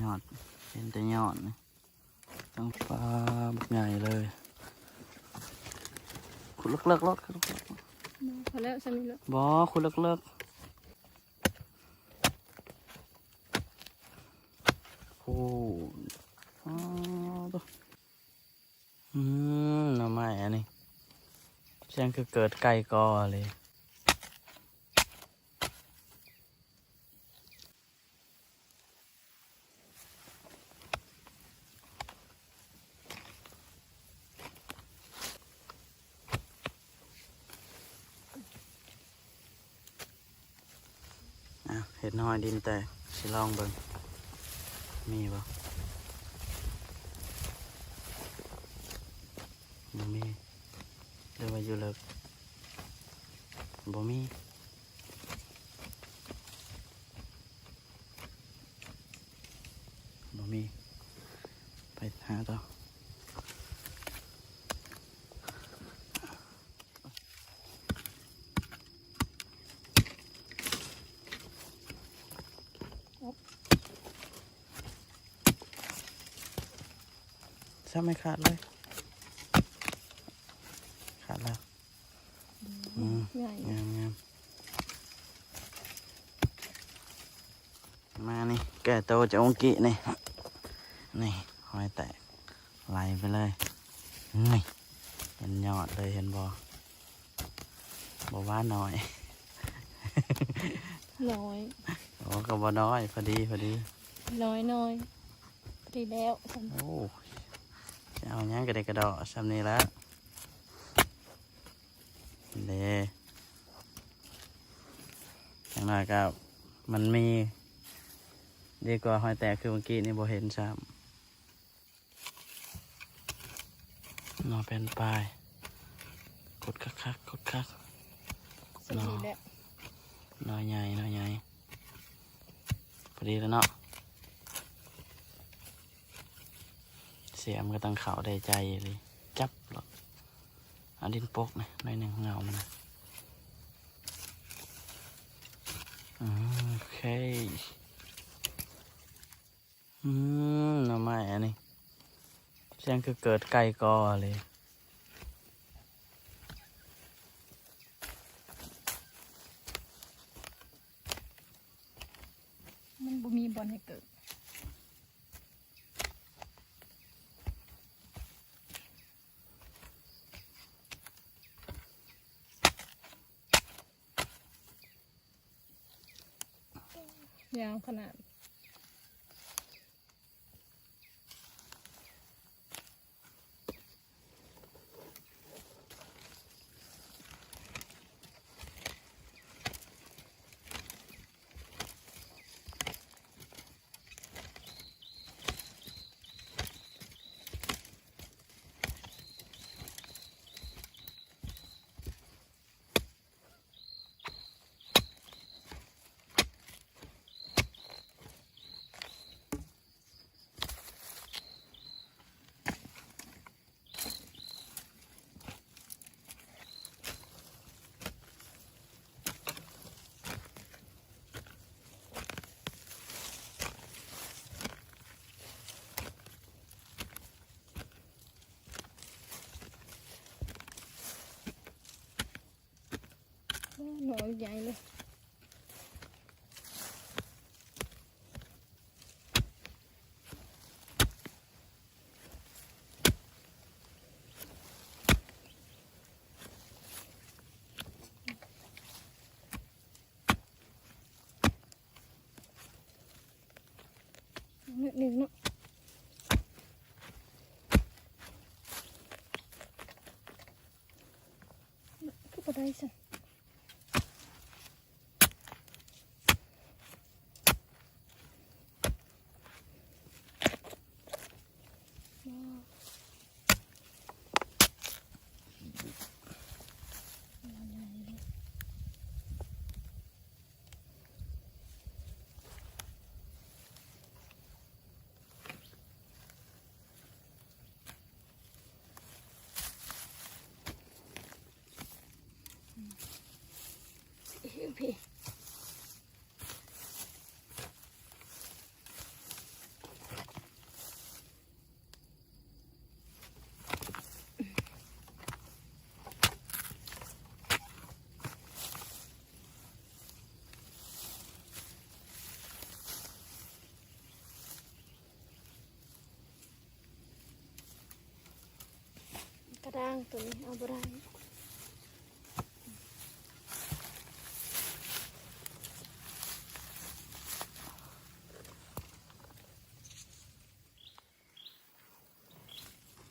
ຍອດ ເຫັນແຕ່ຍອດນີ້ ຕັ້ງປາບັກໃຫຍ່ເລີຍ. ຂຸດເລິກໆໂລດ ຂຸດເລິກໆ ບໍ່ ພໍແລ້ວ ສ່ຳນີ້ແຫຼະ. ບໍ່ ຂຸດເລິກໆ. ໂອ້ ອໍ ໂທ້. ອືມ ໜໍ່ໄມ້ອັນນີ້ ສຽງຄືເກີດໄກ່ກໍເລີຍ. ອ່ະ ເຫັນຮອຍດິນແຕກ ຊິລອງເບິ່ງ ມີບໍ່? ບໍ່ມີ ຫຼືວ່າຢູ່ເລິກ? ບໍ່ມີ ບໍ່ມີ. ໄປຫາຕໍ່. ຊ້ຳໃຫ້ຂາດເລີຍ ຂາດແລ້ວ. ອືມ ໃຫຍ່ ງາມໆ. ມານີ້ ແກ້ໂຕຈາກມື້ກີ້ນີ້ ນີ້ ຮອຍແຕກໄຫຼໄປເລີຍ ນີ້ ເຫັນຍອດເລີຍ ເຫັນບໍ່? ບໍ່ວ່ານ້ອຍ ນ້ອຍ ໂອ້ ກໍບໍ່ນ້ອຍ ພໍດີ ພໍດີ ນ້ອຍໆ ພໍດີແລ້ວ. ໂອ້ ຈະເອົາຫຍັງກໍໄດ້ກະເດາະສ່ຳນີ້ລະ. ເດ້ ຢ່າງໜ້ອຍກໍມັນມີ ດີກວ່າຮອຍແຕກຄືມື້ກີ້ນີ້ບໍ່ເຫັນຊ້ຳ. ໜໍ່ແຜ່ນປາຍ ຂຸດຄັກໆ ຂຸດຄັກ. ສ່ຳນີ້ແຫຼະ ໜໍ່ໃຫຍ່ ໜໍ່ໃຫຍ່ ພໍດີແລ້ວເນາະ. ສຽມກໍຕ້ອງເຂົ້າໄດ້ໃຈເລີຍ ຈັບໂລດ. ເອົາດິນປົກໜ້ອຍໜຶ່ງ ເຫງົາມັນນະ. ອືມ ໂອເຄ. ອືມ ໜໍ່ໄມ້ອັນນີ້ ສຽງຄືເກີດໄກ່ກໍເລີຍ. ມັນບໍ່ມີບ່ອນໃຫ້ເກີດ. ຍາວຂະໜາດ. ໂອ້ ໜໍ່ໃຫຍ່ເລີຍ. ນິດໜຶ່ງເນາະ ຄືບໍ່ໄດ້ຊັ້ນ. ໂ ຕົວນີ້ເອົາບໍ່ໄດ້.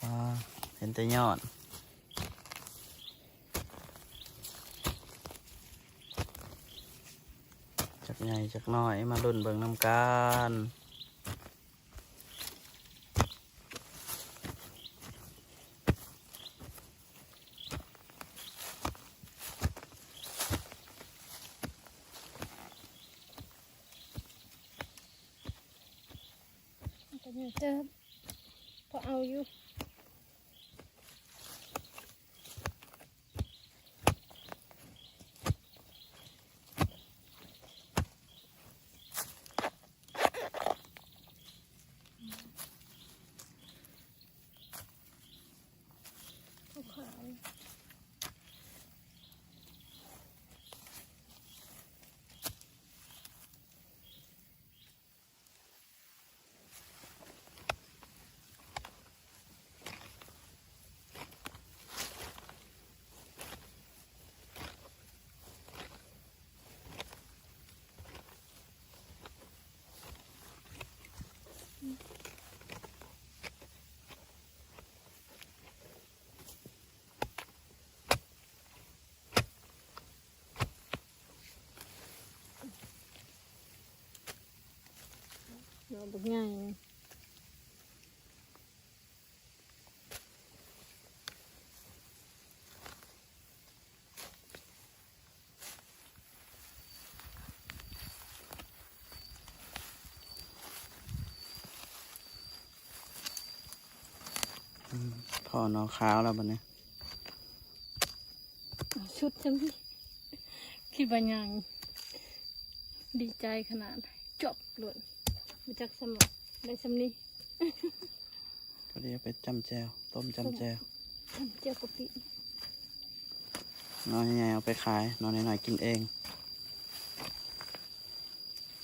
ອ່າ ເຫັນແຕ່ຍອດ ຈັກໃຫຍ່ຈັກນ້ອຍ ມາລຸ້ນເບິ່ງນຳກັນ. ກໍມີເຕີບ ພໍເອົາຢູ່. ດອກບັກໃຫຍ່. ອືມ ພໍໜໍ່ຂາວແລ້ວບັດນີ້. ສຸດຈັ່ງ ຄິດວ່າຍ່າງດີໃຈຂະໜາດ ຈອບໂລດ ບໍ່ຈັກສ່ຳໄດ້ສ່ຳນີ້. ພໍດີເອົາໄປຈ້ຳແຈ່ວ ຕົ້ມຈ້ຳແຈ່ວ ຈ້ຳແຈ່ວກະປິ. ໜໍ່ໃຫຍ່ເອົາໄປຂາຍ ໜໍ່ນ້ອຍໆກິນເອງ.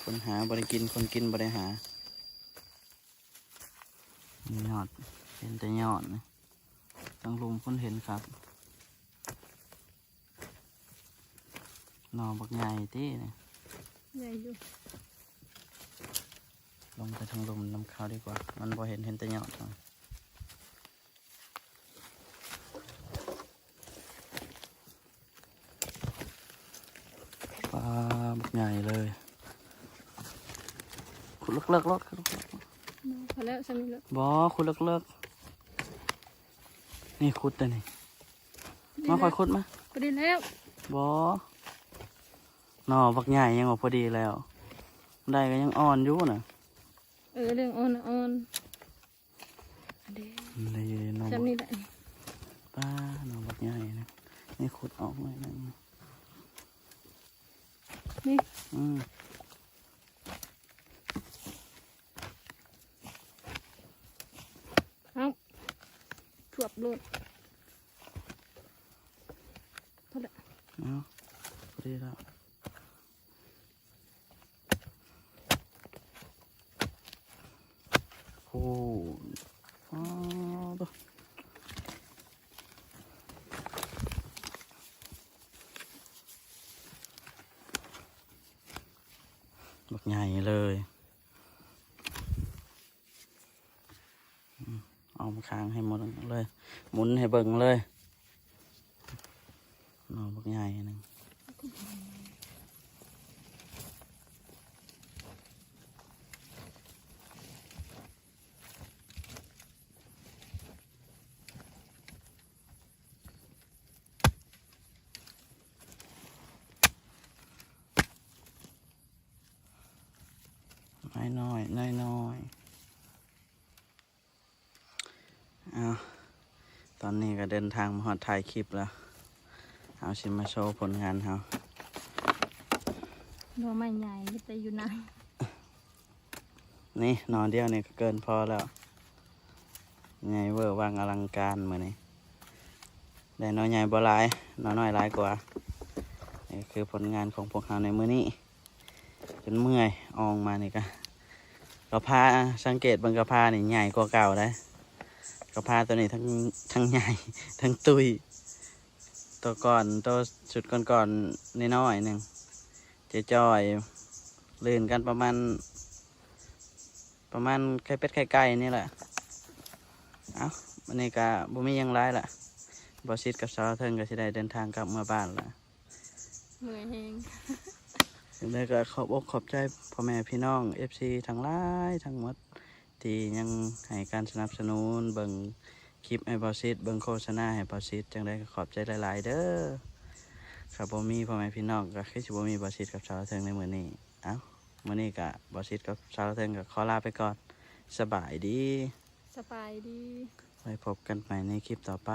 ຄົນຫາບໍ່ໄດ້ກິນ ຄົນກິນບໍ່ໄດ້ຫາ. ຍອດ ເຫັນແຕ່ຍອດນີ້ ທາງລຸ່ມພຸ້ນເຫັນຄັກ. ໜໍ່ບັກໃຫຍ່ຕິນີ້ ໃຫຍ່ຢູ່. ລົງໄປທາງລຸ່ມນຳເຂົາດີກວ່າ ມັນບໍ່ເຫັນ ເຫັນແຕ່ຍອດ. ປາ ບັກໃຫຍ່ເລີຍ. ຂຸດເລິກໆໂລດ ຂຸດເລິກໆ. ພໍແລ້ວ ສ່ຳນີ້ແຫຼະ. ບໍ່ ຂຸດເລິກໆ. ນີ້ຂຸດແຕ່ນີ້ ມາ ຂ້ອຍຂຸດມາ. ພໍດີແລ້ວ. ບໍ່ ໜໍ່ບັກໃຫຍ່ຍັງບໍ່ພໍດີແລ້ວ ໄດ້ກໍຍັງອ່ອນຢູ່ນະ. ເອີ ເລື່ອງອ່ອນ ອ່ອນ. ອັນເດ ນີ້ ໜໍ່ ສ່ຳນີ້ແຫຼະ. ປາ ໜໍ່ບັກໃຫຍ່ນະ. ນີ້ຂຸດອອກໜ້ອຍໜຶ່ງນີ້. ອືມ ເອົາ ຈວບໂລດ. ພໍແລ້ວ ເອົາ ພໍດີແລ້ວ. ໂອ້ ອ້າວ ບັກໃຫຍ່ເລີຍ. ອືມ ເອົາມາຄ້າງໃຫ້ໝົດເລີຍ ໝູນໃຫ້ເບິ່ງເລີຍ. ໜໍ່ບັກໃຫຍ່ໜຶ່ງ. ນ້ອຍໆ ນ້ອຍໆ. ເອົາ ຕອນນີ້ກໍເດີນທາງມາຮອດທ້າຍຄລິບແລ້ວ ເຮົາຊິມາໂຊຜົນງານເຮົາ. ໜໍ່ໄມ້ໃຫຍ່ມີແຕ່ຢູ່ນາ. ນີ້ໜໍ່ດຽວນີ້ກໍເກີນພໍແລ້ວ ໃຫຍ່ເວີວັງອະລັງການມື້ນີ້. ໄດ້ໜໍ່ໃຫຍ່ບໍ່ຫຼາຍ ໜໍ່ນ້ອຍຫຼາຍກວ່າ. ນີ້ຄືຜົນງານຂອງພວກເຮົາໃນມື້ນີ້. ຈົນເມື່ອຍ ອອງມານີ້ກະ ກະພາ ສັງເກດເບິ່ງກະພານີ້ໃຫຍ່ກວ່າເກົ່າໄດ໋. ກໍພາໂຕນີ້ທັງ ທັງໃຫຍ່ ທັງຕຸ້ຍ. ໂຕກ່ອນ ໂຕຊຸດກ່ອນໆ ນ້ອຍໆ ໜຶ່ງ ຈ່ອຍໆ ລື່ນກັນປະມານ ປະມານໄຂ່ເປັດໄຂ່ໄກ່ນີ້ແຫຼະ. ເອົ້າ ບັດນີ້ກະບໍ່ມີຫຍັງຫຼາຍລະ ບ່າວສິດກັບສາວເທິງກໍຊິໄດ້ເດີນທາງກັບເມືອບ້ານລະ. ເມື່ອຍແຮງ. ຈັ່ງໃດກໍຂອບອົກຂອບໃຈພໍ່ແມ່ພີ່ນ້ອງ ເອັຟຊີ ທັງຫຼາຍທັງໝົດ ທີ່ຍັງໃຫ້ການສະໜັບສະໜູນເບິ່ງຄລິບໃຫ້ບ່າວສິດ ເບິ່ງໂຄສະນາໃຫ້ບ່າວສິດ. ຈັ່ງໃດກໍຂອບໃຈຫຼາຍໆເດີ. ຖ້າບໍ່ມີພໍ່ແມ່ພີ່ນ້ອງ ກໍຄືຊິບໍ່ມີບ່າວສິດກັບສາວເທິງໃນມື້ນີ້. ເອົ້າ ມື້ນີ້ກໍບ່າວສິດກັບສາວເທິງກໍຂໍລາໄປກ່ອນ. ສະບາຍດີ. ສະບາຍດີ. ໄວ້ພົບກັນໃໝ່ໃນຄລິບຕໍ່ໄປ.